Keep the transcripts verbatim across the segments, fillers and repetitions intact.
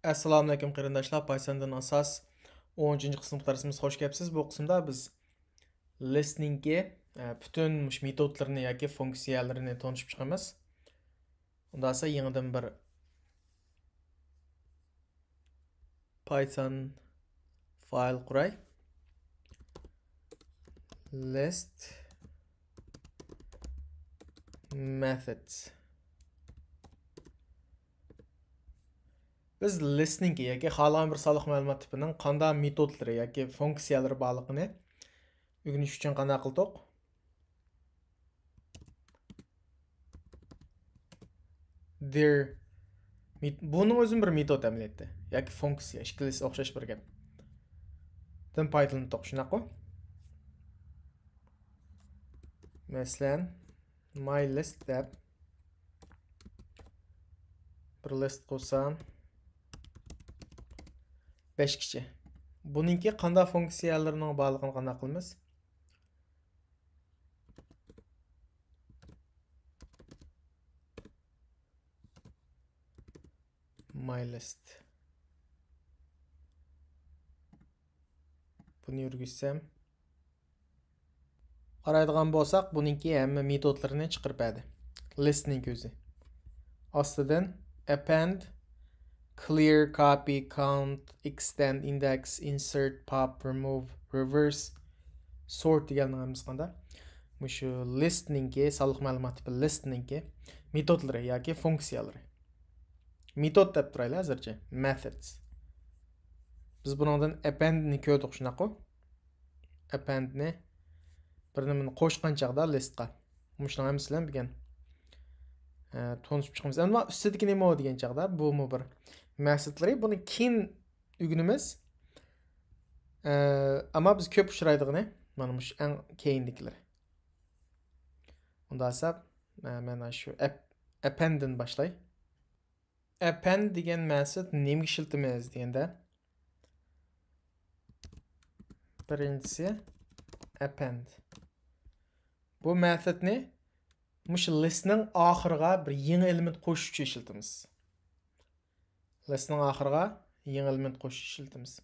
ئەسسالامۇئەلەيكۇم قېرىنداشلار، پايساندىن ئاساس ئون ئۈچىنچى قىسىمغا قارىسىمىز. خوش كەپسىز. بۇ قىسىمدا بىز لىستنىڭكى، ئە، پۈتۈن مۇشۇ مېتودلىرىنى ياكى فۇنكسىيەلىرىنى تونۇشۇپ چىقىمىز. ئۇنداقسا يېڭىدىن بىر Python فايل قۇراي. List methods. بىز لىستنىڭكى ياكى خالىغان بىر سانلىق مەلۇمات تىپىنىڭ قانداق مېتودلىرى ياكى فۇنكسىيەلىرى بارلىقىنى ئۆگىنىش ئۈچۈن قانداق قىلدۇق؟ Dir. مېت-، بۇنىڭ ئۆزى بىر مېتود ئەمەلىيەتتە. ياكى فۇنكسىيە. ئىككىلىسى ئوخشاش بىر گەپ. دىن پايدىلىنىپ توق، شۇنداققۇ؟ مەسىلەن، my list دەپ بىر لىست قۇرسام، بەش كىشى. بۇنىڭكى قانداق فۇنكسىيەلىرىنىڭ بارلىقىنى قانداق قىلىمىز؟ My list. بۇنى يۈرگۈزسەم. قارايدىغان بولساق، بۇنىڭكى ھەممە مېتودلىرىنى چىقىرىپ بەردى. لىستنىڭ ئۆزى. ئاستىدىن append، clear، copy، count، extend، index، insert، pop، remove، reverse، sort دېگەننىڭ ھەممىسى قانداق؟ مۇشۇ لىستنىڭكى، سانلىق مەلۇمات تىپى لىستنىڭكى مېتودلىرى ياكى فۇنكسىيەلىرى. مېتود دەپ تۇرايلى ھازىرچە. Methods. بىز بۇنىڭدىن append نى كۆردۇق، شۇنداققۇ؟ Append نى بىر نېمىنى قوشقان چاغدا لىستقا. مۇشۇنىڭ ھەممىسى بىلەن بۈگۈن، ئە، تونۇشۇپ چىقىمىز. ئەمما ئۈستىدىكى نېمە دېگەن چاغدا، بۇمۇ بىر methodلىرى. بۇنى كېيىن ئۆگىنىمىز. ئە، ئەمما بىز كۆپ ئۇچرايدىغىنى مانا مۇشۇ ئەڭ كەينىدىكىلىرى. ئۇنداق ھېساب، ئە، مەن شۇ app-، append دىن باشلاي. Append دېگەن method نېمىگە ئىشلىتىمىز دېگەندە، بىرىنچىسى append. بۇ methodنى مۇشۇ listنىڭ ئاخىرىغا بىر يېڭى element قوشۇش ئۈچۈن ئىشلىتىمىز. Listنىڭ ئاخىرىغا يېڭى element قوشۇش ئىشلىتىمىز.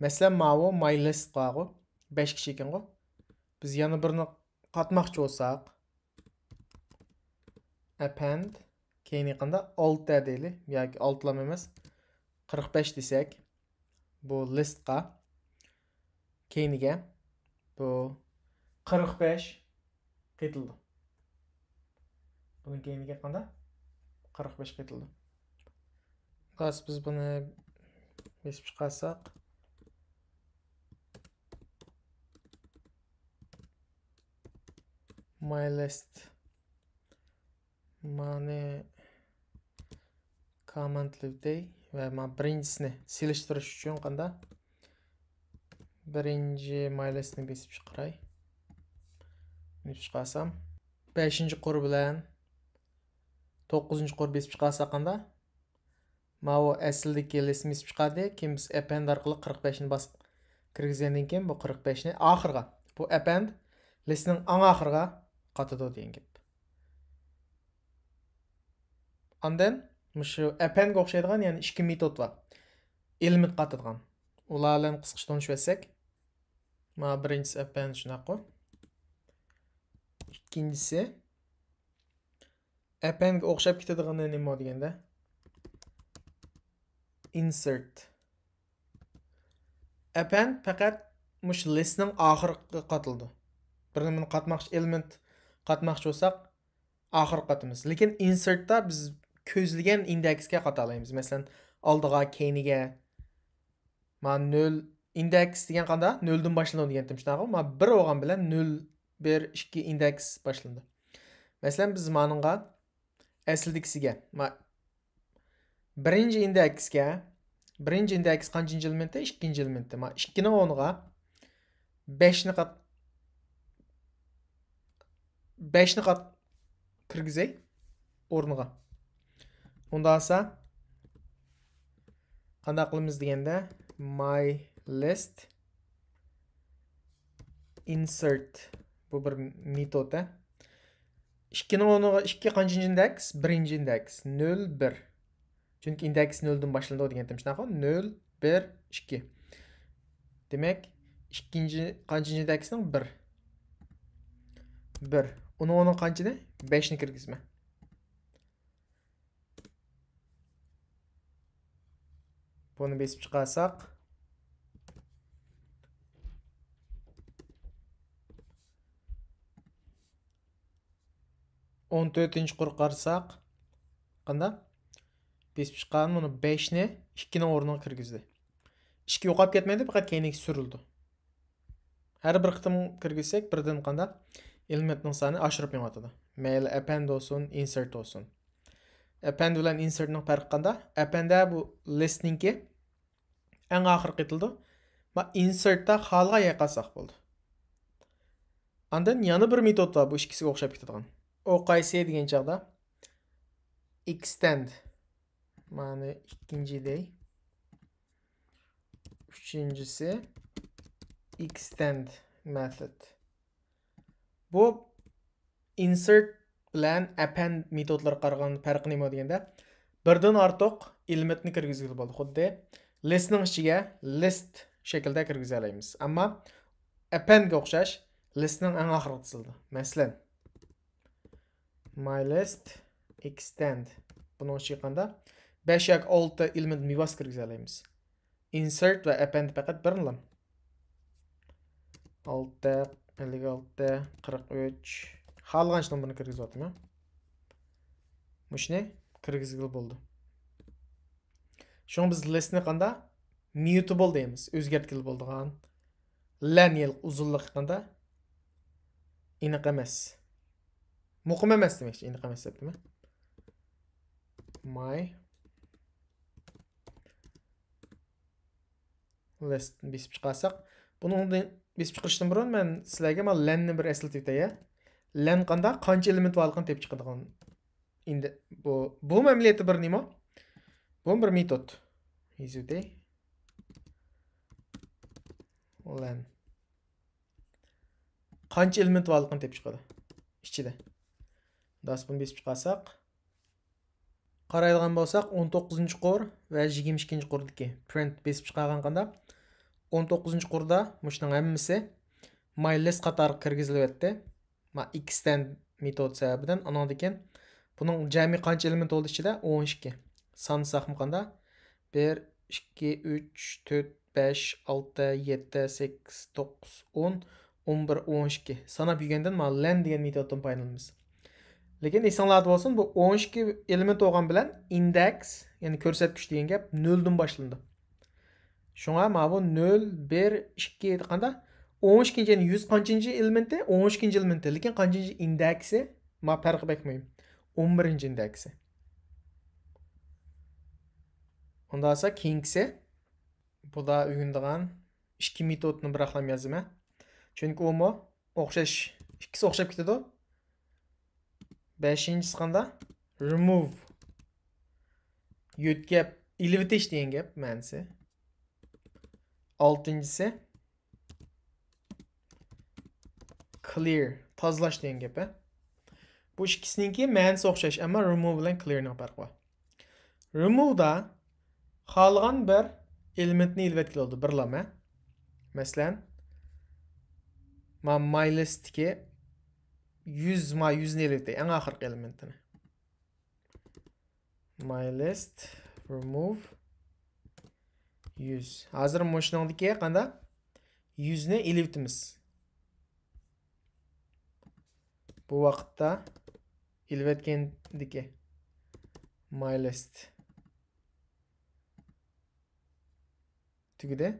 مەسىلەن، ماۋۇ my list بارغۇ، بەش كىشى ئىكەنغۇ. بىز يەنە بىرنى قاتماقچى بولساق، append، كەينى قاندا، ئالتە دەيلى، ياكى ئالتىلام ئەمەس، قىرىق بەش دېسەك، بۇ listقا، كەينىگە بۇ قىرىق بەش قېتىلىدۇ. بۇنىڭ كەينىگە قاندا؟ قىرىق بەش قېتىلىدۇ. خاس، بىز بۇنى بېسىپ چىقارساق، my list. مانى comment لىۋدەي ۋە ما بىرىنچىسىنى سېلىشتۇرۇش ئۈچۈن قاندا؟ بىرىنچى my listنى بېسىپ چىقىراي. بېسىپ چىقارسام، بەشىنچى قۇر بىلەن توققۇزىنچى قۇر بېسىپ چىقارساق قاندا؟ ماۋۇ ئەسلىدىكى listنى بېسىپ چىقاردى. كېيىن بىز append ئارقىلىق قىرىق بەشنى باس-، كىرگۈزگەندىن كېيىن بۇ قىرىق بەشنى ئاخىرىغا، بۇ append listنىڭ ئەڭ ئاخىرىغا قاتىدۇ دېگەن گەپ. ئاندىن مۇشۇ appendگە ئوخشايدىغان يەنە ئىككى مېتود بار. Element قاتىدىغان. ئۇلار بىلەن قىسقىچە تونۇشۇۋەتسەك. مانا بىرىنچىسى append شۇنداققۇ. ئىككىنچىسى appendگە ئوخشاپ كېتىدىغىنى نېمە دېگەندە؟ Insert. Append پەقەت مۇشۇ listنىڭ ئاخىرىغا قاتىلىدۇ. بىر نېمىنى قاتماقچى، element قاتماقچى بولساق، ئاخىرىغا قاتىمىز. لېكىن insertتا بىز كۆزلىگەن indexكە قاتالايمىز. مەسىلەن، ئالدىغا، كەينىگە. مانا نۆل، index دېگەن قاندا؟ نۆلدىن باشلىنىدۇ دېگەنتىم، شۇنداققۇ؟ مانا بىر بولغان بىلەن نۆل، بىر، ئىككى index باشلىنىدۇ. مەسىلەن، بىز مانىڭغا ئەسلىدىكىسىگە، ما-، بىرىنچى indexكە، بىرىنچى index قانچىنچى elementى؟ ئىككىنچى elementى. ما ئىككىنىڭ ئورنىغا بەشنى قات-، بەشنى قات-، كىرگۈزەي ئورنىغا. ئۇنداق بولسا، قانداق قىلىمىز دېگەندە، my list insert. بۇ بىر مېتود، ھە. ئىككىنىڭ ئورنىغا ئىككى قانچىنچى index؟ بىرىنچى index. نۆل، بىر. چۈنكى ئىندېكس نۆلدىن باشلىنىدۇ دېگەنتىم شۇنداققۇ؟ نۆل، بىر، ئىككى. دېمەك، ئىككىنچى، قانچىنچى ئىندېكسنىڭ؟ بىر. بىر. ئۇنىڭ ئورنىغا قانچىنى؟ بەشنى كىرگۈزىمەن. بۇنى بېسىپ چىقارساق، ئون تۆتىنچى قۇرغا قارىساق، قانداق؟ بېسىپ چىققان، مانا بەشنى ئىككىنىڭ ئورنىغا كىرگۈزدى. ئىككى يوقاپ كەتمەيدۇ، پەقەت كەينىگە سۈرۈلىدۇ. ھەر بىر قېتىم كىرگۈزسەك، بىردىن قانداق؟ ئېلېمېنتنىڭ سانى ئاشۇرۇپ مېڭىۋاتىدۇ. مەيلى ئەپەند بولسۇن، ئىنسېرت بولسۇن. ئەپەند بىلەن ئىنسېرتنىڭ پەرقى قانداق؟ ئەپەندە بۇ لىستنىڭكى ئەڭ ئاخىرقى ئېيتىلىدۇ. ما ئىنسېرتتا خالىغان يەرگە قالساق بولدى. ئاندىن يەنە بىر مېتود بار، بۇ ئىككىسىگە ئوخشاپ كېتىدىغان. ئۇ قايسى دېگەن چاغدا، ئېكستېند. مانا ئىككىنچى دەي. ئۈچىنچىسى، ئېكستېند مېتود. بۇ ئىنسېرت بىلەن ئەپەند مېتودلىرىغا قارىغان پەرقى نېمە دېگەندە، بىردىن ئارتۇق ئېلېمېنتنى كىرگۈزگىلى بولىدۇ. خۇددى لىستنىڭ ئىچىگە لىست شەكلىدە كىرگۈزەلەيمىز. ئەمما ئەپەندگە ئوخشاش لىستنىڭ ئەڭ ئاخىرىغا تىزىلىدۇ. مەسىلەن، ماي لىست ئېكستېند. بۇنىڭ ئىچىگە قانداق؟ بەش ياكى ئالتە ئېلېمېنت بىۋاسىتە كىرگۈزەلەيمىز. ئىنسېرت ۋە ئەپەند پەقەت بىرلا. ئالتە، ئەللىك ئالتە، قىرىق ئۈچ. خالىغانچە نومۇرنى كىرگۈزۈۋاتىمەن. مۇشۇنى كىرگۈزگىلى بولىدۇ. شۇڭا بىز لىستنى قانداق؟ ميۇتابل دەيمىز. ئۆزگەرتكىلى بولىدىغان. لەن يىل ئۇزۇنلۇقى قانداق؟ ئېنىق ئەمەس. مۇقىم ئەمەس دېمەكچى، ئېنىق ئەمەس دەپتىمەن. ماي لىست بېسىپ چىقارساق، بۇنىڭدىن بېسىپ چىقىرىشتىن بۇرۇن مەن سىلەرگە مانا لەننى بىر ئەسلىتىپ ئۆتەي. لەن قانداق؟ قانچە ئېلېمېنت بارلىقىنى تېپىپ چىقىدىغان. ئىندى بۇ، بۇ ئەمەلىيەتتە بىر نېمە؟ بۇ بىر مېتود. يېزىۋېتەي. لەن. قانچە ئېلېمېنت بارلىقىنى تېپىپ چىقىدۇ ئىچىدە. داس بۇنى بېسىپ چىقارساق، قارايدىغان بولساق، ئون توققۇزىنچى قۇر ۋە يىگىرمە ئىككىنچى قۇردىكى پرىنت بېسىپ چىقارغان قانداق؟ ئون توققۇزىنچى قۇردا مۇشۇنىڭ ھەممىسى ماي لىست قاتارىغا كىرگۈزۈلۈۋەتتى. ما ئېكستېند مېتود سەۋەبىدىن، ئانىڭدىن كېيىن بۇنىڭ جەمئىي قانچە ئېلېمېنت بولدى ئىچىدە؟ ئون ئىككى. سانىساقمۇ قانداق؟ بىر، ئىككى، ئۈچ، تۆت، بەش، ئالتە، يەتتە، سەككىز، توققۇز، ئون، ئون بىر، ئون ئىككى. ساناپ يۈرگەندىن مانا لەن دېگەن مېتودتىن پايدىلىنىمىز. لېكىن ئېسىڭلاردا بولسۇن، بۇ ئون ئىككى ئېلېمېنت بولغان بىلەن ئىندېكس، يەنى كۆرسەتكۈچ دېگەن گەپ نۆلدىن باشلىنىدۇ. شۇڭا مانا بۇ نۆل، بىر، ئىككى قانداق؟ ئون ئىككىنچى، يەنى يۈز قانچىنچى ئېلېمېنتى؟ ئون ئىككىنچى ئېلېمېنتى. لېكىن قانچىنچى ئىندېكسى؟ ما پەرقى بەك مۇھىم. ئون بىرىنچى ئىندېكسى. ئۇنداق بولسا كېيىنكىسى، بۇدا ئۆگىنىدىغان ئىككى مېتودنى بىراقلام يازىمەن. چۈنكى ئۇمۇ ئوخشاش، ئىككىسى ئوخشاپ كېتىدۇ. بەشىنچىسى قانداق؟ رىمۇۋ. يۆتكەپ، ئېلىۋېتىش دېگەن گەپ مەنىسى. ئالتىنچىسى كلىر، تازىلاش دېگەن گەپ، ھە. بۇ ئىككىسىنىڭكى مەنىسى ئوخشاش، ئەمما رىمۇۋ بىلەن كلىرنىڭ پەرقى بار. رىمۇۋدا خالىغان بىر ئېلېمېنتنى ئېلىۋەتكىلى بولىدۇ، بىرلام، ھە. مەسىلەن، ما ماي لىستتىكى يۈز، ما يۈزنى ئېلىۋېتەي، ئەڭ ئاخىرقى ئېلېمېنتىنى. ماي لىست رىمۇۋ يۈز. ھازىر مۇشۇنىڭدىكى قانداق؟ يۈزنى ئېلىۋېتىمىز. بۇ ۋاقىتتا ئېلىۋەتكەندىكى ماي لىست تۈگىدى.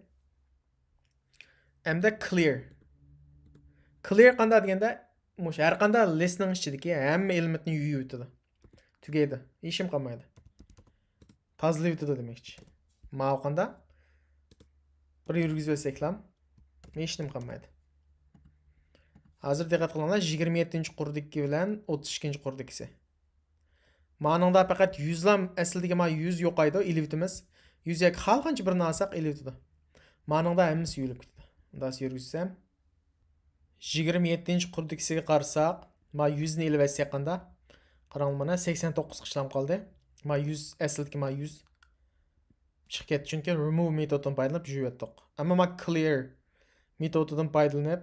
ئەمدى كلىر. كلىر قانداق دېگەندە، مۇشۇ ھەر قانداق لىستنىڭ ئىچىدىكى ھەممە ئېلېمېنتنى يۇيۇۋېتىدۇ. تۈگەيدۇ. ھېچنېمە قالمايدۇ. تازىلىۋېتىدۇ دېمەكچى. ماۋۇ قانداق؟ بىر يۈرگۈزۈۋەتسەكلا، ھېچنېمە قالمايدۇ. ھازىر دىققەت قىلىڭلار، يىگىرمە يەتتىنچى قۇردىكى بىلەن ئوتتۇز ئىككىنچى قۇردىكىسى. مانىڭدا پەقەت يۈزلام، ئەسلىدىكى ما يۈز يوقايدۇ، ئېلىۋېتىمىز. يۈز ياكى خالىغانچە بىرنى ئالساق ئېلىۋېتىدۇ. مانىڭدا ھەممىسى يۇيۇلۇپ كېتىدۇ. ئۇنداق يۈرگۈزسەم، يىگىرمە يەتتىنچى قۇردىكىسىگە قارىساق، ما يۈزنى ئېلىۋەتسەك قانداق؟ قاراڭ مانا سەكسەن توققۇز قىشلام قالدى. ما يۈز، ئەسلىدىكى ما يۈز چىقىپ كەتتى، چۈنكى remove مېتودتىن پايدىلىنىپ يۇيۇۋەتتۇق. ئەمما ما clear مېتودىدىن پايدىلىنىپ،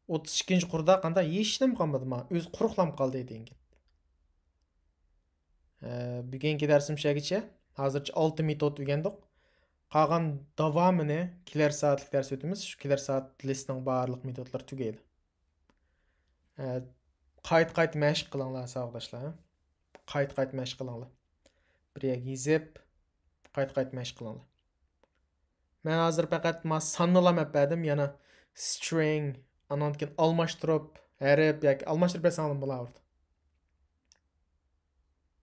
ئوتتۇز ئىككىنچى قۇردا قاندا ھېچنېمە قالمىدى، ما ئۆزى قۇرۇقلاپ قالدى دېگەن گەپ. ئە، بۈگۈنكى دەرسىم شەگىچە. ھازىرچە ئالتە مېتود ئۆگەندۇق. قالغان داۋامىنى كېلەر سائەتلىك دەرس ئۆتىمىز. شۇ كېلەر سائەت لىستنىڭ بارلىق مېتودلىرى تۈگەيدۇ. ئە، قايتا-قايتا مەشىق قىلىڭلار، ساۋاقداشلار. قايتا-قايتا مەشىق قىلىڭلار. بىر يەرگە يېزىپ، قايتا-قايتا مەشىق قىلىڭلار. مەن ھازىر پەقەت ما ساننىلا مەپ بەردىم، يەنە string، ئانان كېيىن ئالماشتۇرۇپ، ھەرپ ياكى ئالماشتۇرۇپ بەرسەڭلار بولاۋېرىدۇ.